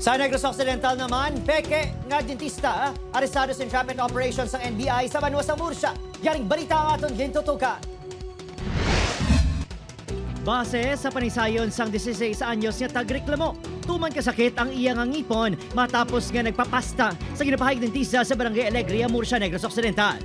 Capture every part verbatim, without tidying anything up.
Sa Negros Occidental naman, peke nga dentista arestado sa entrapment operation sang N B I sa banwa sa Murcia. Yaring balita ang aton gintutukan. Base sa panaysayon sang dieciséis anyos nga tagreklamo, tuman kasakit ang iya nga ngipon matapos nga nagpapasta sa ginapahayag dentista sa Barangay Alegria, Murcia, Negros Occidental.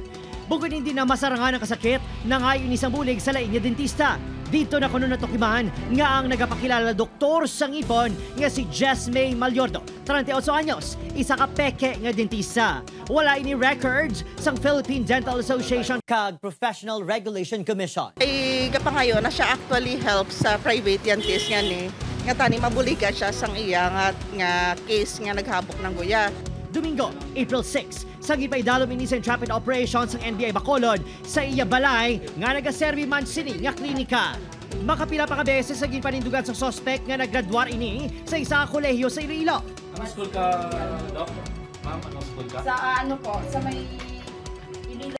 Bukod hindi na masarangan ang kasakit, nangayo ini sang bulig sa lain nga dentista. Didto na kuno natukiman nga ang nagapakilala doktor sa ngipon nga si Jesmay Malyordo, treinta y ocho anyos, isa ka peke nga dentista. Wala ini records sang Philippine Dental Association kag Professional Regulation Commission. Ay gapangayo na siya actually help sa private dentist nga ni nga tani mabuligan siya sang iya nga, nga case nga naghabok ng guya. Domingo, April six, sa gipaidalom ini sa entrapment operation sang N B I Bacolod sa iya balay nga nagaserbi man sini nga klinika. Makapila pa ka beses sa ginpanindugan sa suspect nga naggraduar ini sa isa ka kolehiyo sa Iloilo. Anong school ka, Doc? Ma'am, anong school ka? Sa ano po, sa may Iloilo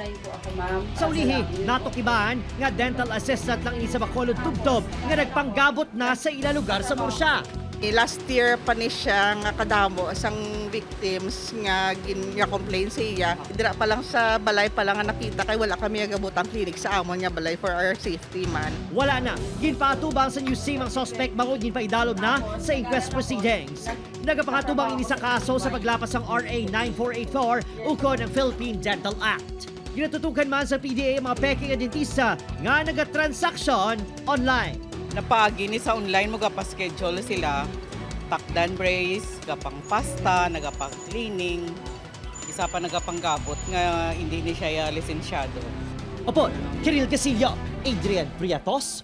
line po ako, ma'am. Sa ulihi, natukiban nga dental assistant lang ini sa Bacolod tubtob nga nagpanggabot na sa ila lugar sa Murcia. Eh, last year pa ni siya nga kadamo sang victims nga gin-complain sa iya. Dira pa lang sa balay pa lang nga nakita kay wala kami nagabutang clinic sa amon nga balay for our safety man. Wala na ginpaatubang sa Newsym ang suspect bangod ginpaidalom na sa inquest proceedings. Nagapangatubang ini sa kaso sa paglapas sang R A nine four eight four ukon ang Philippine Dental Act. Ginatutukan man sa P D A ang mga peke nga dentista nga nagatransaksyon online. Napaagi ni sa online mo gapaschedule sila, takdan brace, gapang pasta, nagapang cleaning, isa pa nagapanggabot nga hindi ni siya lisensyado. Upod Kiril Casilla, Adrian Prietos,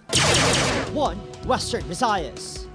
One Western Visayas.